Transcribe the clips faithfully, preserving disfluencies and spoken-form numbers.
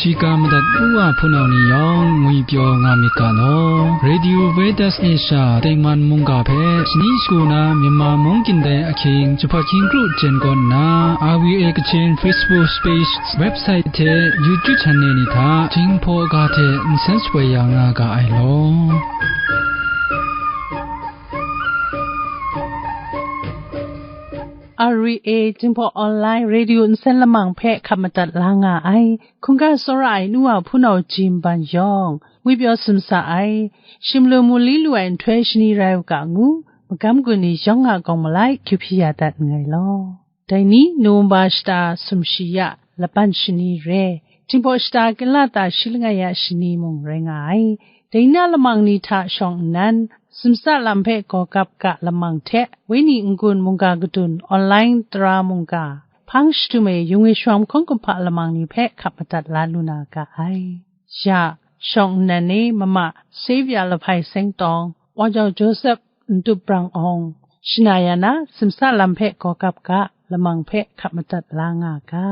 Shiga madat u wa hpunau ni yawng ngwi pyaw nga myit ga law. Radio Veritas Asia tengman mungga hpe shani shagu na Myanmar mung kyin dai ahkying jahpat hkying kru jen kawn nna, R V A Kachin Facebook page, website hte YouTube channel ni hta Jinghpaw ga hte nsen shapoi ya nga ga ai law. R V A Jinghpaw Online Radio nsen lamang hpe hkap madat la nga ai. Hkungga tsawra ai nu wa hpunau jim ban yawng, ngwi pyaw sumsa ai, shim lu mu li lu ai nhtoi shani rai u ga ngu, magam gun ni yawng a gawng malai kyu hpyi ya dat nngai law. Dai ni, November shata sumshi ya, laban shani re, Jinghpaw shata kinla ta shi langai ya shani mung rai nga ai. Dai na lamang ni hta shawng nnan, simsa lam hpe gaw gap ga lamang hte, Wenyi n-gun mungga kadun online tara mungga, hpang shadum e yung e shawng hkawng kumhpa lamang ni hpe hkap madat la lu na ga ai. Ya, shawng nnan e mama Saviour Lahpai Seng Tawng, Wajau Joseph Ntup Brang Awng, shana ya na simsa lam hpe gaw gap ga, lamang hpe hkap madat la nga ga.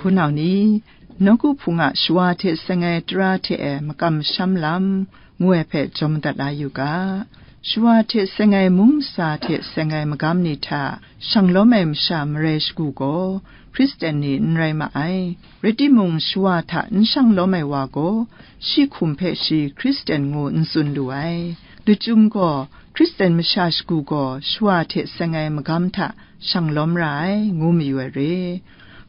Hpunau ni, nawku hpung a shawa hte seng ai tara hte e makam masham lam, ngu ai hpe jawm madat la yu ga. Shawa hte seng ai mung masa hte seng ai magam ni hta shang lawm ai masha marai shagu gaw, Hkristan ni n rai ma ai. Rai timung, shawa hta n shang lawm ai wa gaw, shi hkum hpe shi Hkristan ngu n tsun lu ai. Lachyum gaw, Hkristan masha shagu gaw shawa hte seng ai magam hta shang lawm ra ai, ngu mayu ai re.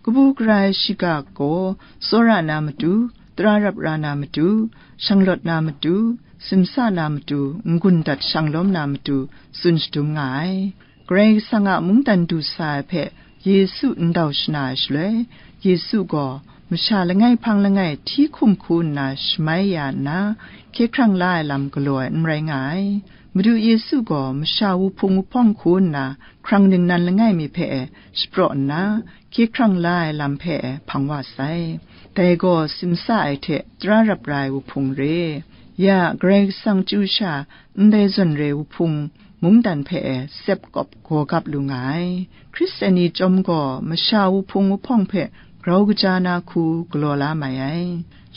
Kabu gara ai shiga gaw, tsawra na matu, tara rap ra na matu, shanglawt na matu, simsa na matu, n-gun dat shang lawm na matu, tsun shadum nga ai. Karai Kasang a mungdan du sa ai hpe Yesu ndau shana ai shaloi, Yesu gaw masha langai hpang langai hti hkum hku nna shamai ya nna, hkye hkrang la ai lam galaw ai n rai nga ai. Madu Yesu gaw masha wuhpung wuhpawng hku nna hkrang ningnan langai mi hpe e shapraw nna, hkye hkrang la ai lam hpe e hpang wa sai. Dai gaw simsa ai hte tara rap ra ai wuhpung re. Ya, Karai Kasang chyu sha ndai zawn re wuhpung mungdan hpe e sep kawp gaw gap lu nga ai. Hkristan ni chyawm gaw masha wuhpung wuhpawng hpe grau kaja na hku galaw la mai ai.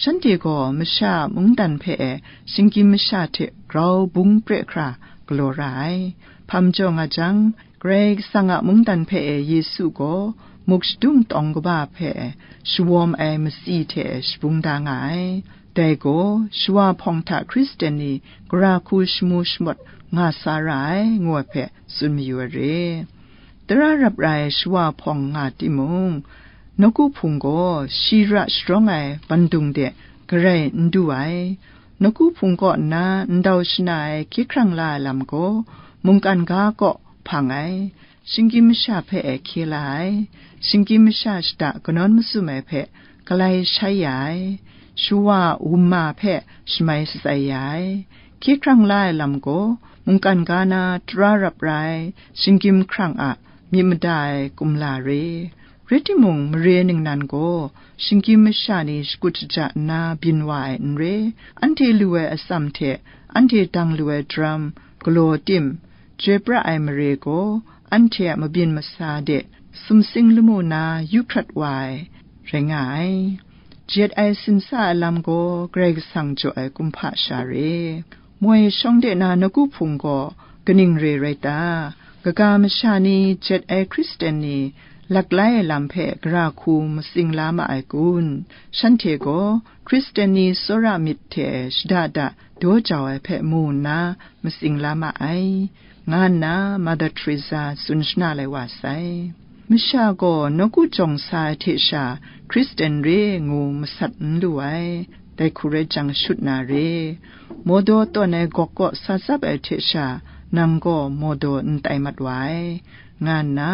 Shanhte gaw masha mungdan hpe e shinggyim masha hte grau bung pre hkra galaw ra ai. Hpa majaw nga jang, Karai Kasang a mungdan hpe e Yesu gaw muk shadung tawng kaba hpe e shawawm ai matsi hte e shabung da nga ai. Dai gaw, shawa hpawng hta Hkristan ni gara hku shamu shamawt nga sa ra ai, ngu ai hpe tsun mayu ai re. Tara rap ra ai shawa hpawng nga timung, nawku hpung gaw shi ra sharawng ai bandung de garai n du ai. Nawku hpung kaw nna ndau shana ai hkye hkrang la ai lam gaw, mungkan ga kaw hpang ai, shinggyim masha hpe e hkye la ai, shinggyim masha shada kanawn masum ai hpe galai shai ya ai, shawa wunma hpe shamai shatsai ya ai. Hkye hkrang la ai lam gaw, mungkan ga na tara rap ra ai, shinggyim hkrang a myit mada ai kumla re. Rai timung, mare ningnan gaw shinggyim masha ni shakut shaja nna byin wa ai n re, anhte lu ai atsam hte anhte dang lu ai daram galaw tim, chyoi pra ai mare gaw anhte a mabyin masa de sumsing lamu na yu hkrat wa ai rai nga ai. Jet ai simsa ai lam gaw Karai Kasang jaw ai kumhpa sha re. Moi shawng de na nawku hpung gaw kaning re rai ta? Kaga masha ni jet ai Hkristan ni laklai ai lam hpe gara hku matsing la ma ai kun? Shanhte gaw Hkristan ni tsawra myit hte shada da daw jau ai hpe mu nna matsing la ma ai, nga nna Mother Teresa tsun shana lai wa sai. Masha gaw nawku jawng sa ai hte sha Hkristan re ngu masat n lu ai, dai hku rai jang shut na re. Mawdaw tawn ai gawk kaw sa tsap ai hte sha nang gaw mawdaw n tai mat wa ai, nga nna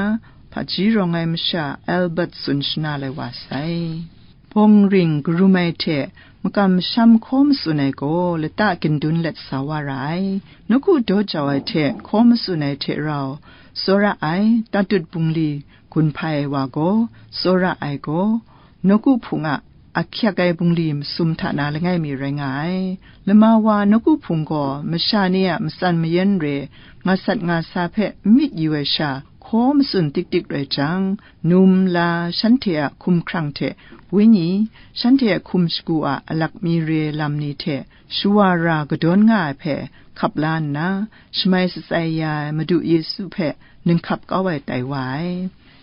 hpaji rawng ai masha Albert tsun shana lai wa sai. Bawng ring karum ai hte makam masham hkaw matsun ai gaw lata gindun let sa wa ra ai. Nawku daw jau ai hte hkaw matsun ai hte rau, tsawra ai, tatut bungli gun hpai ai wa gaw, tsawra ai gaw, nawku hpung a ahkyak ai bungli masum hta na langai mi rai nga ai. Lama wa nawku hpung gaw masha ni a matsan mayan re, nga sat nga sa hpe n myit yu ai sha, hkaw matsun tik tik rai jang, num la shanhte a hkumhkrang hte wenyi, shanhte a hkum shagu a alak mi re lam ni hte shawa ra kadawn nga ai hpe hkap la nna, shamai shatsai ya ai Madu Yesu hpe ninghkap kau ai tai wa ai.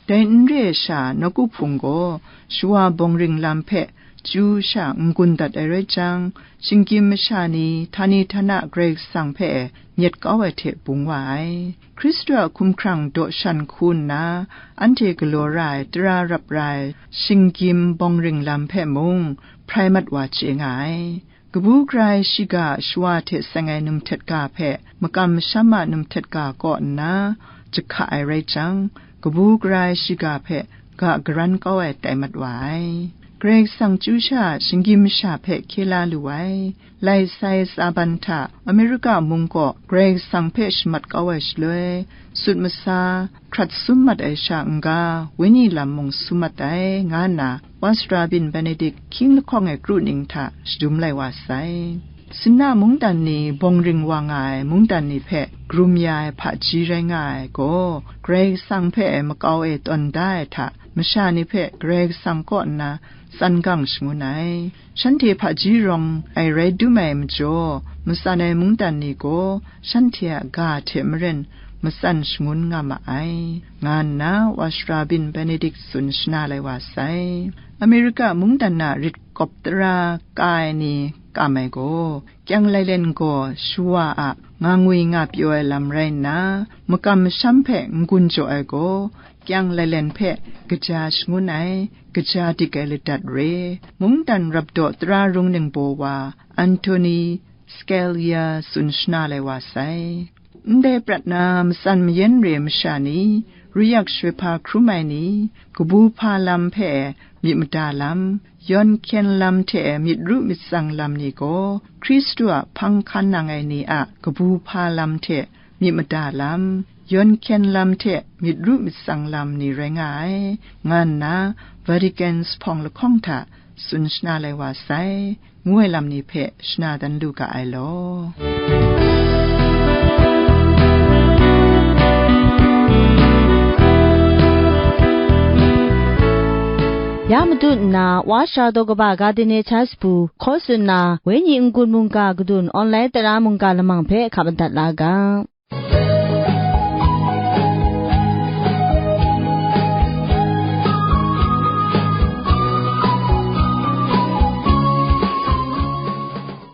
Dai n re ai sha, nawku hpung gaw shawa bawng ring lam hpe chyu sha n-gun dat ai rai jang, shinggyim masha ni htani htana Karai Kasang hpe nyet kau ai hte bung wa ai. Hkristu a hkumhkrang daw shan hku nna, anhte galaw ra ai tara rap ra ai shinggyim bawng ring lam hpe mung hprai mat wa chye nga ai. Kabu gara ai shiga a shawa hte seng ai num htet ga hpe makam masham a num htet ga kaw nna jahka ai rai jang, kabu gara ai shiga hpe ga garan kau ai tai mat wa ai. Karai Kasang chyu sha shinggyim masha hpe hkye la lu ai. Lai sai tsa ban hta Amerika mung kaw Karai Kasang hpe shamat kau ai shaloi, sut masa, hkrat sum mat ai sha n-ga, wenyi lam mung sum mat ai, nga nna Wasra bin Benedict hkying lahkawng ai kru ning hta shadum lai wa sai. Sinna mungdan ni bawng ring wa nga ai mungdan ni hpe karum ya ai hpaji rai nga ai gaw, Karai Kasang hpe makau e tawn da ai hta, masha ni hpe Karai Kasang kaw nna tsan gang shangun ai. Shanhte hpaji rawng ai rai dum ai majaw, matsan ai mungdan ni gaw shanhte a ga hte maren matsan shangun nga ma ai, nga nna Wasra bin Benedict tsun shana lai wa sai. Amerika mungdan a rit kawp tara ka ai ni kam ai gaw, kyang lailen gaw shawa a nga ngwi nga pyaw ai lam rai nna, makam masham hpe n-gun jaw ai gaw, kyang lailen hpe kaja shangun ai, kaja dik ai ladat re, mungdan rapdaw tara rung ningbaw wa Anthony Scalia tsun shana lai wa sai. Ndai prat na matsan mayan re masha ni, ruyak shwe hpa hkrum ai ni, kabu hpa lam hpe myit mada lam, yawn hkyen lam hte myit ru myit tsang lam ni gaw, Hkristu a hpang hkan nang ai ni a kabu hpa lam hte myit mada lam, yawn hkyen lam hte myit ru myit tsang lam ni rai nga ai, nga nna Vatican jahpawng lahkawng hta tsun shana lai wa sai, ngu ai lam ni hpe shana dan lu ga ai law. Ya matut nna, Wa Sara Daw Kaba Gardiner Church bu hkaw tsun na, Wenyi n-gun mungga kadun online tara mungga lamang hpe hkap madat la ga.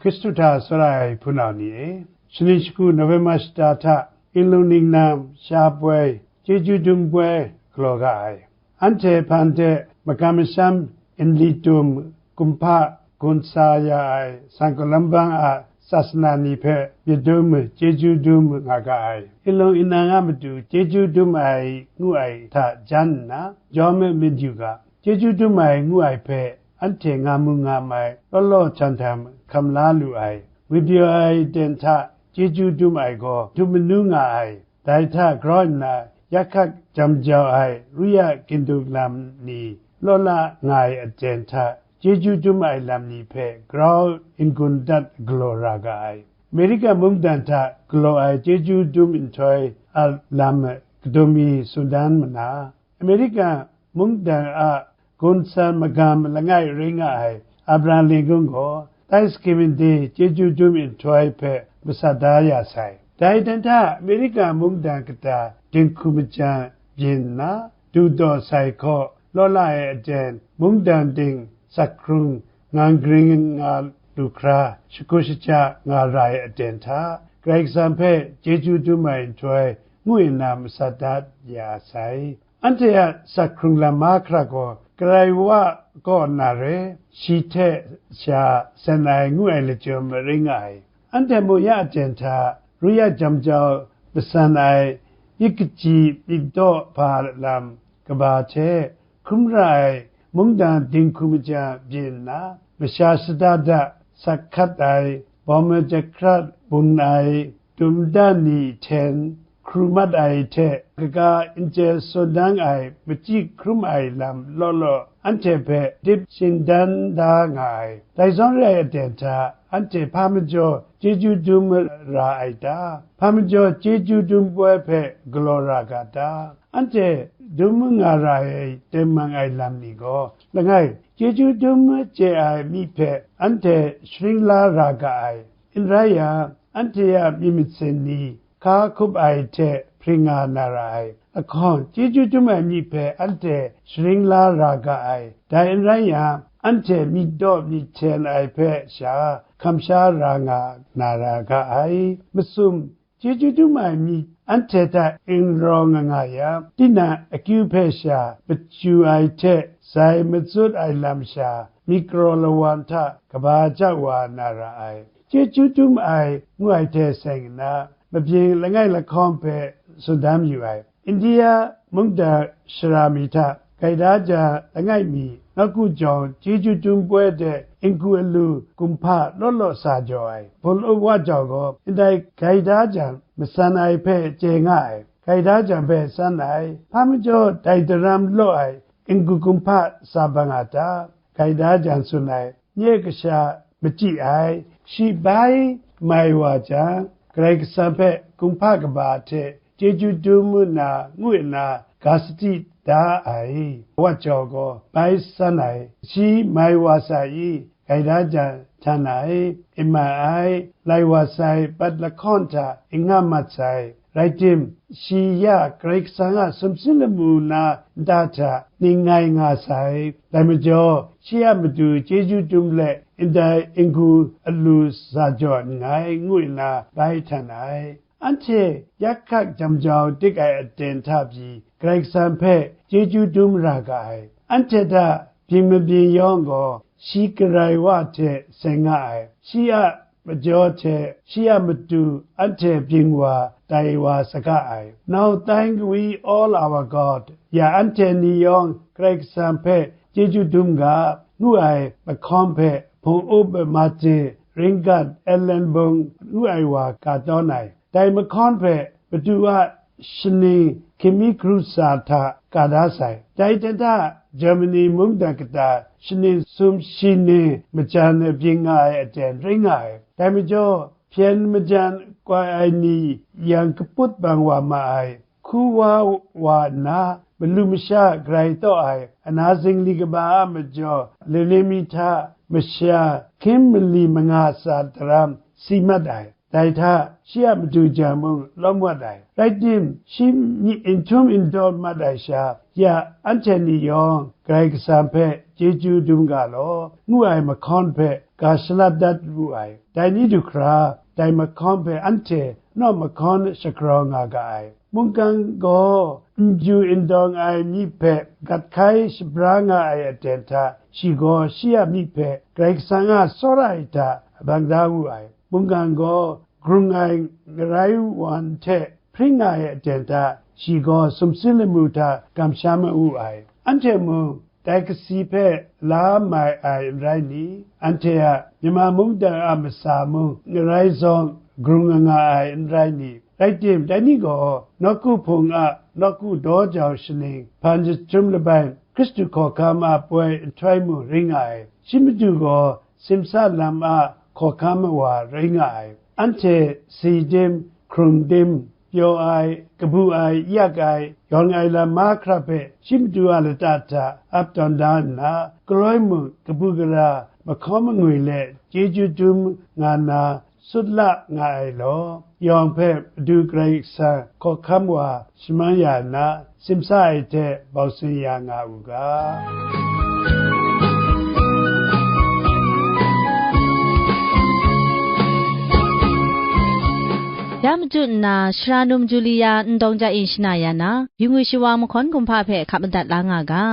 Hkristu hta tsawra ai hpunau ni e, shaning shagu November shata hta, Inlung Ningnang Sha Poi, Chyeju Dum Poi galaw ga ai. Anhte hpang de makam masham nli tum kumhpa gun sa ya ai San Kalambang a sasana ni hpe myit dum chyeju dum nga ga ai. Inlung inang a matu chyeju dum ai ngu ai hta jan nna, yawm myit yu ga. Chyeju dum ai ngu ai hpe anhte nga mu nga mai law law htan htan hkam la lu ai. Ngwi pyaw ai aten hta chyeju dum ai gaw htum manu nga ai. Dai hta grau nna, ya hkat jam jau ai ru ya gindu lam ni law la nga ai aten hta, chyeju dum ai lam ni hpe grau n-gun dat galaw ra ga ai. Amerika mungdan hta galaw ai chyeju dum nhtoi a lam kadum mi tsun dan ma na, Amerika mungdan a gunsan magam langai rai nga ai Abraham Lincoln gaw Thanksgiving Day chyeju dum nhtoi hpe masat da ya sai. Dai dan hta Amerika mungdan kata dinghku majan byin nna, du daw sai hkaw law la ai aten, mungdan ting sak hkrung ngang gring nga lu hkra, shakut shaja nga ra ai aten hta, Karai Kasang hpe chyeju dum ai nhtoi ngu nna masat dat ya sai. Anhte a sak hkrung lam mahkra gaw, Karai wa kaw na re, shi hte sha sen ai ngu ai lachyum rai nga ai. Anhte mung ya aten hta, ru ya jam jau masan ai, myit kachyi myit daw hpa lam kaba hte, hkrum ra ai mungdan dinghku maja byin nna, masha shada da, sak hkat ai, bawma jahkrat bun ai, dum da ni hten, hkru mat ai hte, kaga n chye sawn dang ai, machyi hkrum ai lam law law, anhte hpe dip shingdan da nga ai. Dai zawn rai aten hta, anhte hpa majaw chyeju dum ra ai ta? Hpa majaw chyeju dum poi hpe galaw ra ga ta? Anhte dum nga ra ai tengman ai lam ni gaw, langai, chyeju dum chye ai mi hpe anhte sharin la ra ga ai. N rai yang, anhte a myit masin ni hka hkup ai hte hpring nga na ra ai. Lahkawng, chyeju dum ai mi hpe anhte sharin la ra ga ai. Dai n rai yang, anhte myit daw myit hten ai hpe sha hkam sha ra nga na ra ga ai. Masum, chyeju dum ai mi anhte hta n rawng nga nga yang, tinang akyu hpe sha pachyu ai hte sai matsut ai lam sha, myit karaw lawan hta kaba ja wa na ra ai. Chyeju dum ai ngu ai hte seng nna, mabyin langai lahkawng hpe tsun dam yu ai. India mungdan shara mi hta gaida jan langai mi, nawku jawng chyeju dum poi de n-gu alu kumhpa law law sa jaw ai. Hpun up wa jau gaw, ndai gaida jan matsan ai hpe chye nga ai. Gaida jan hpe san ai, hpa majaw dai daram law ai n-gu kumhpa sa bang a ta? Gaida jan tsun ai, nye kasha machyi ai, shi bai mai wa jang, Karai Kasang hpe kumhpa kaba hte chyeju dum nna ngu nna ga sadi da ai. Wat jau gaw bai san ai, shi mai wa sa i? Gaida jan htan ai, n mai ai, lai wa sai, bat lahkawng hta n nga mat sai. Rai tim, shi ya Karai Kasang a sumsing lamu na nta hta ning ngai nga sai. Dai majaw, shi a matu chyeju dum let, ndai n-gu alu sa jaw nngai, ngu nna bai htan ai. Anhte yak hkak jam jau dik ai aten hta pyi, Karai Kasang hpe chyeju dum ra ga ai. Anhte hta byin mabyin yawng gaw, shi karai wa hte seng nga ai. Shi a majaw hte shi a matu anhte byin wa tai wa saga ai. Now thank we all our God. Ya anhte ni yawng Karai Kasang hpe chyeju dum ga, ngu ai mahkawn hpe hpung up Martin, Ringgat, Ellen Bung ngu ai wa ka tawn ai. Dai mahkawn hpe Madu a shaning hkying mi hkru tsa hta ka da sai. Dai hte hta Germany mungdan kata shaning sum shi ning majan byin nga ai aten rai nga ai. Dai majaw, hpyen majan koi ai ni yang kaput bang wa ma ai. Hku wa wa nna, malu masha grai taw ai, ana zingli kaba a majaw, lani mi hta masha hkying mali manga tsa daram si mat ai. Dai hta, shi a madu jan mung lawm wat ai. Rai tim, shi myi n htum n dawn mat ai sha, ya anhte ni yawng Karai Kasang hpe chyeju dum ga law, ngu ai mahkawn hpe ga shalat dat wu ai. Dai ni du hkra, dai mahkawn hpe anhte naw mahkawn shagrau nga ga ai. Mungkan gaw n ju n dawng ai myi hpe gat hkai shabra nga ai aten hta, shi gaw shi a myi hpe Karai Kasang a tsawra ai hta bang da wu ai. Mungkan gaw grung ai ngarai wan hte hpring nga ai aten hta, shi gaw sumsing lamu hta kamsham ma wu ai. Anhte mung dai kasi hpe la mai ai n rai ni? Anhte a Myanmar mungdan a masa mung ngarai zawng grung nga nga ai n rai ni? Rai tim, dai ni gaw nawku hpung a nawku daw jau shaning hpan jahtum labai Hkristu hkawhkam a poi nhtoi mung rai nga ai. Shi madu gaw simsa lam a hkawhkam wa rai nga ai. Anhte si dim, hkrung dim, pyaw ai, kabu ai, yak ai, yawng ai lam mahkra hpe shi madu a lata hta ap tawn da nna, galoi mung kabu gara mahkaw mangwi let chyeju dum nga nna sut la nga ai law, yawng hpe Madu Karai Kasang hkawhkam wa shamang ya nna, simsa ai hte bau sin ya nga u ga. Ya matu nna, Shara Num Julia n dawng ja in shana ya na, yu ngwi shawa mahkawn kumhpa hpe hkap madat la nga ga.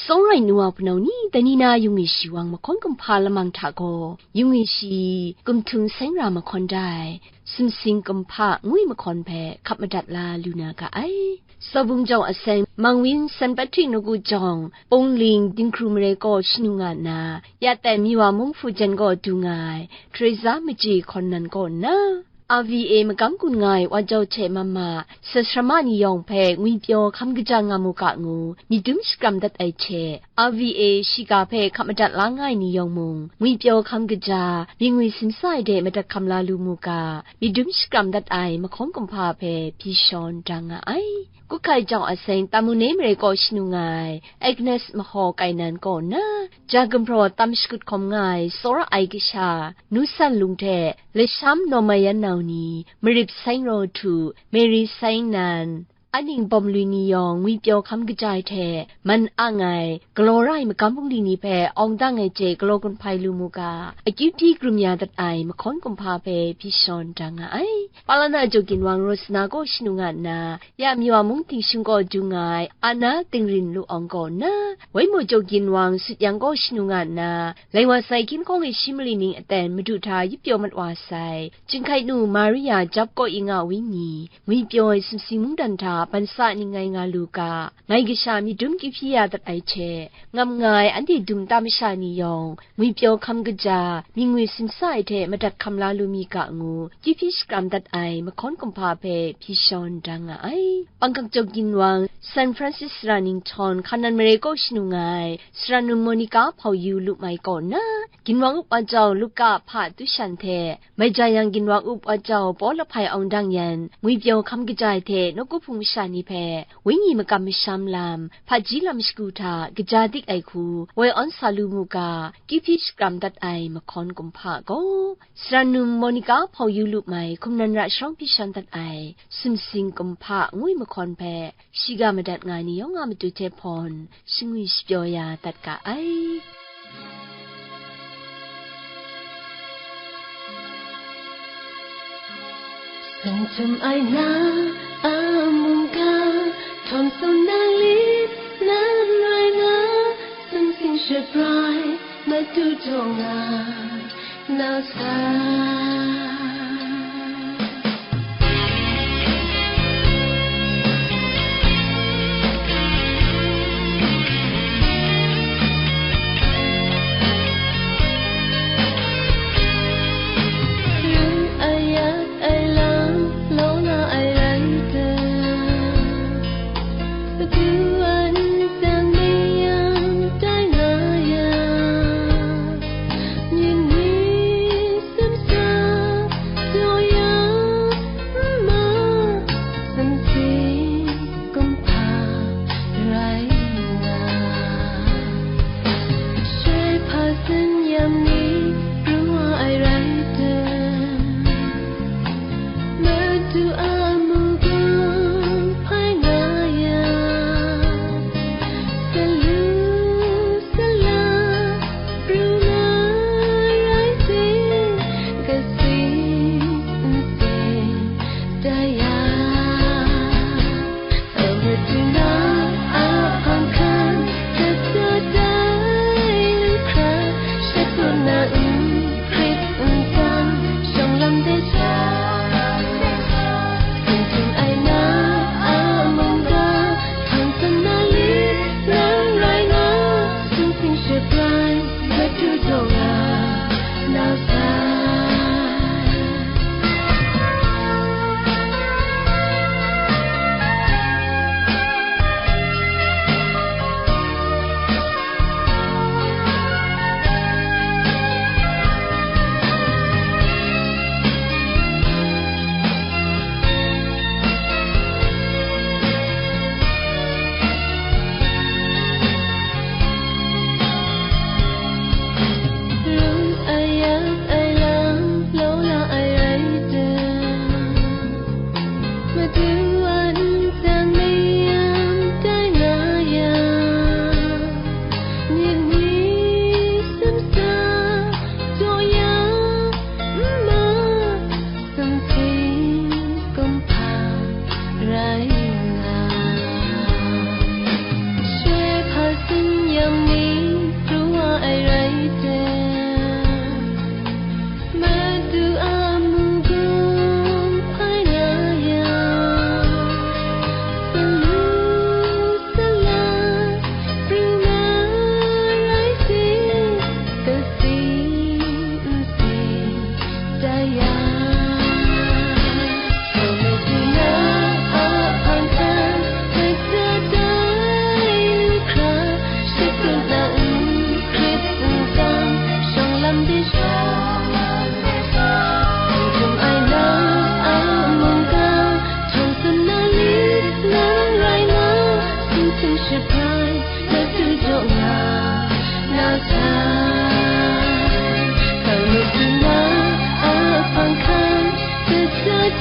Sawng rai nu Mau hpunau ni, dai ni na yung e shi wang mahkawn kumhpa lamang hta gaw, yung e shi kumhtung seng ra mahkawn da ai, sumsing kumhpa ngwi mahkawn hpe hkap madat la lu na ga ai. Sawbung jawng aseng, Mangwin San Patrick nawku jawng, Pungling dinghkru mare kaw shanu nga nna, ya tai Miwa mung hpu jan gaw du nga ai, Teresa Maje hkawn nan kaw nna, R V A magam gun nga ai wa jau hte mama, sasrama ni yawng hpe ngwipyaw hkam kaja nga mu ga ngu, myit dum shakram dat ai hte, R V A shiga hpe hkap madat la nga ai ni yawng mung, ngwipyaw hkam kaja, myit ngwi simsa ai de madat hkam la lu mu ga, myit dum shakram dat ai mahkawn kumhpa hpe hpyi shawn da nga ai. Kuhkai jawng aseng, Tamune mare kaw shanu nga ai, Agnes mahaw kai nan kaw nna, ja gumhpraw tam shakut hkawm nga ai, tsawra ai kasha, Nu San Lung hte, Lasham Naw Mai Yan Nau ni, Marip Saing Raw Htu, Mary Saing Nan, Aning Bawm Lui ni yawng ngwipyaw hkam kaja ai hte man ang ai, galaw ra ai magam bungli ni hpe awng dang ai hte galaw gun hpai lu mu ga, akyu hti krum ya dat ai mahkawn kumhpa hpe hpyi shawn da nga ai. Palana jaw ginwang Rosana kaw shanu nga nna, ya Miwa mung tingshung kaw du nga ai, Ana Tingrin Lu Awng kaw nna, Waimaw jaw ginwang Sut Yang kaw shanu nga nna, Laiwa sai hkying hkawng e shi mali ning aten madu hta yip pyaw mat wa sai, Chyinghkai nu Maria Jap kaw i nga wini, ngwipyaw ai sumsing mungdan hta bansa ning ngai nga lu ga, ngai kasha myit dum kyu hpyi ya dat ai hte, ngam nga ai anhte dum ta masha ni yawng, ngwipyaw hkam kaja, myit ngwi simsa ai hte madat hkam la lu mi ga ngu, kyu hpyi shakram dat ai mahkawn kumhpa hpe hpyi shawn da nga ai. Pangkak jaw ginwang, San Francis sara ninghtawng, Hkanan mare kaw shanu nga ai, sara num Monica Hpau Yu Lu Mai kaw nna, ginwang up wa jau Luka hpa Tushan hte, mai ja yang ginwang up wa jau Paw Lahpai Awng Dang Yan, ngwipyaw hkam kaja ai hte nawku hpung masha ni hpe, wenyi makam masham lam, hpaji lam shagu hta kaja dik ai hku, woi awn sa lu mu ga, kyu hpyi shakram dat ai mahkawn kumhpa gaw, sara num Monica Hpau Yu Lu Mai hkum nan ra sharawng hpyi shawn dat ai, sumsing kumhpa ngwi mahkawn hpe, shiga madat nga ai ni yawng a matu hte hpawn, shangwi shapyaw ya dat ga ai. Sanhtum ai na a mungga, htawm tsun na lit nan rai na, sumsing shabrai matu jaw nga na sa. Lam ayat ai lam, law la ai rai ta. Adu an tang mayang tai nga ya, yin ni samsa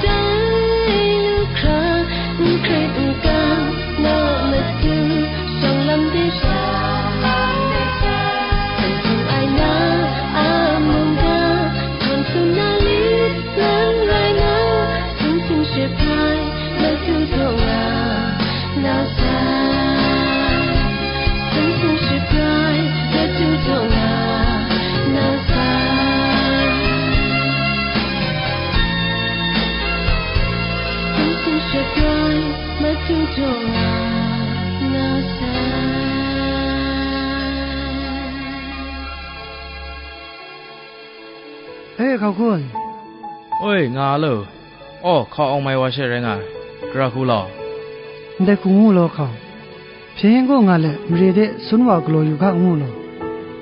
Dai lu hkra, n hkrit n kang, na matu, shawng lam de sha. Hpang hpung ai na, a mungga, hpang hpung na lit lang rai na, sing sing she prai, matu jaw nga, na sai. Sing sing she prai, matu jaw nga, na sai. Sing sing she prai, matu jaw nga, na sai. E, hkau hkun. Oi, nga lo. Aw, hkau awng mai wa she rai nga ai. Gara hku law. Ndai hku ngu law, hkau. Hpyen gaw nga let, mare de sun wa galaw yu ga ngu law.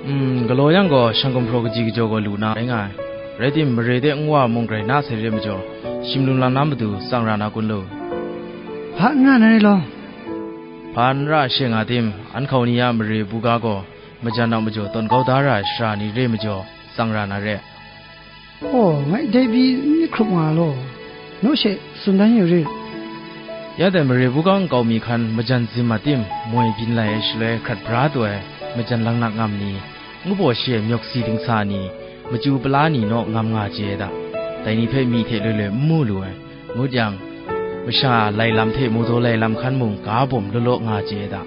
Mm, galaw yang gaw, shang gumhpraw kaji kajaw gaw lu na rai nga ai. Rai tim, mare de nwa mung grai na sai re majaw, shim lum lam na matu tsang ra na kun lo. Hpa n ra na re law. Hpa n ra she nga tim, an hkau ni a mare buga gaw, majan a majaw tawn kau da ra ai sara ni re majaw, tsang ra na re. Aw, ngai dai pyi n myit hkrup nga law, naw she tsun dan yu rit. Ya dai mare buga nkau mi hkan majan zim a tim, moi byin lai ai shaloi hkrat bra taw ai majan langnak ngam ni, ngu baw shi ai myawk si dingsa ni, machyu pala ni naw ngam nga chye ai da. Dai ni hpe myi hte loi loi n mu lu ai. Ngut yang, masha a lai lam hte mawdaw lai lam hkan mung ga bawm law law nga chye ai da.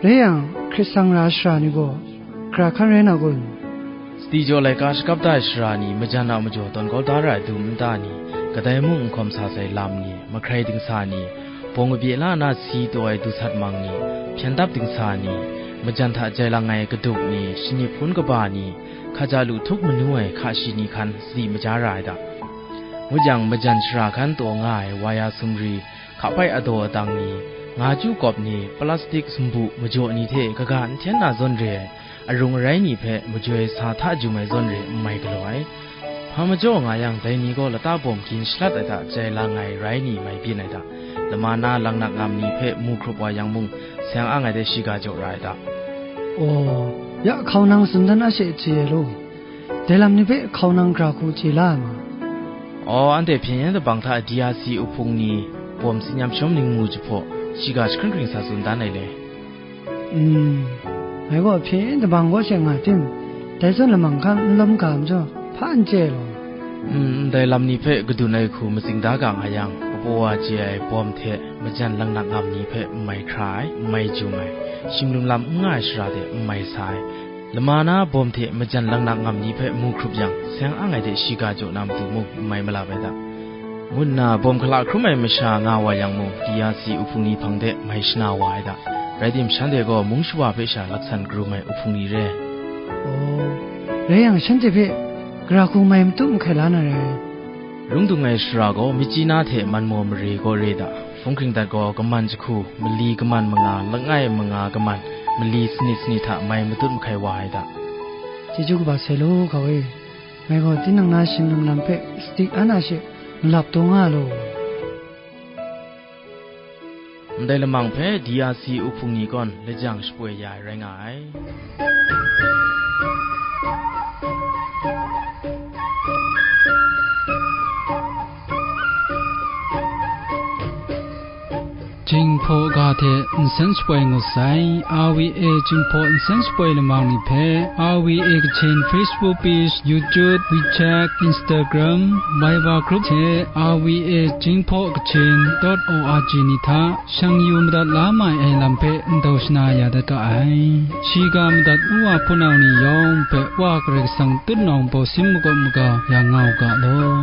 Rai yang, hkrit sang ra ai sara ni gaw, gara hkan rai na kun? Sadi jaw laika shakap da ai sara ni, majan a majaw tawn kau da ra ai dum nta ni, kadai mung n hkawm sa sai lam ni, mahkrai dingsa ni, bawng kabye la na si taw ai dusat mang ni, hpyen dap dingsa ni, majan hta jai lang ai kaduk ni, shanyi hpun kaba ni, hkaja lu htup manu ai hka shi ni hkan sadi maja ra ai da. Ngut yang, majan shara hkan taw nga ai waya sumri, hkapai adaw adang ni, nga chyu kawp ni, plastik sumbu majaw ni hte kaga n hten na zawn re ai, arung arai ni hpe majoi sa hta jum ai zawn re n mai galaw ai. Hpa majaw nga yang, dai ni gaw lata bawm gin shalat ai hta jai lang ai rai ni mai byin ai hta, lama na langnak ngam ni hpe mu hkrup wa yang mung, seng ang ai de shiga jaw ra ai hta. Aw, ya hkau nang tsun dan a she chye ai law. Dai lam ni hpe hkau nang gara hku chye la ai ma? Aw, anhte hpyen yen dabang hta D R C uhpung ni bawm tsin yam shawm ning mu jahpaw, shiga jahkring hkring sa tsun dan ai le. Mm, ngai gaw hpyen yen dabang kaw she nga tim, dai zawn lamang hkan n lawm ga majaw, hpa n chye ai law. Mm, ndai lam ni hpe kadun ai hku matsing da ga nga yang, kapaw wa chye ai bawm hte majan langnak ngam ni hpe n mai hkra ai, n mai jum ai, shim lum lam n nga ai sara de n mai sa ai, lama na bawm hte majan langnak ngam ni hpe mu hkrup yang, seng ang ai de shiga jaw na matu mung n mai malap ai da, ngu nna bawm hkala hkrum ai masha nga wa yang mung, D R C uhpung ni hpang de mai shana wa ai da. Rai tim, shanhte gaw mung shawa hpe sha laksan karum ai uhpung ni re. Aw, rai yang, shanhte hpe gara hku mai matut mahkai la na rai. Lung dung ai sara gaw, Myitkyina hte Manmaw mare kaw re da, hpung hkring dat gaw, kaman jahku, mali kaman manga, langai manga kaman, mali sanit sanit hta mai matut mahkai wa ai da. Chyeju kaba sai law, hkau e. Ngai gaw tinang na shim lum lam hpe sadi an a she malap taw nga law. Ndai lamang hpe D R C uhpung ni kawn lajang shapoi ya ai rai nga ai. Jinghpaw ga hte nsen shapoi ngut sai. R V A Jinghpaw nsen shapoi lamang ni hpe R V A Kachin Facebook page, YouTube, WeChat, Instagram, Viber group hte R V A Jinghpaw Kachin dot O R G ni hta shang yu madat la mai ai lam hpe ndau shana ya dat ga ai. Shiga madat u wa hpunau ni yawng hpe Wa Karai Kasang tutnawng baw sin makawp maga ya nga u ga law.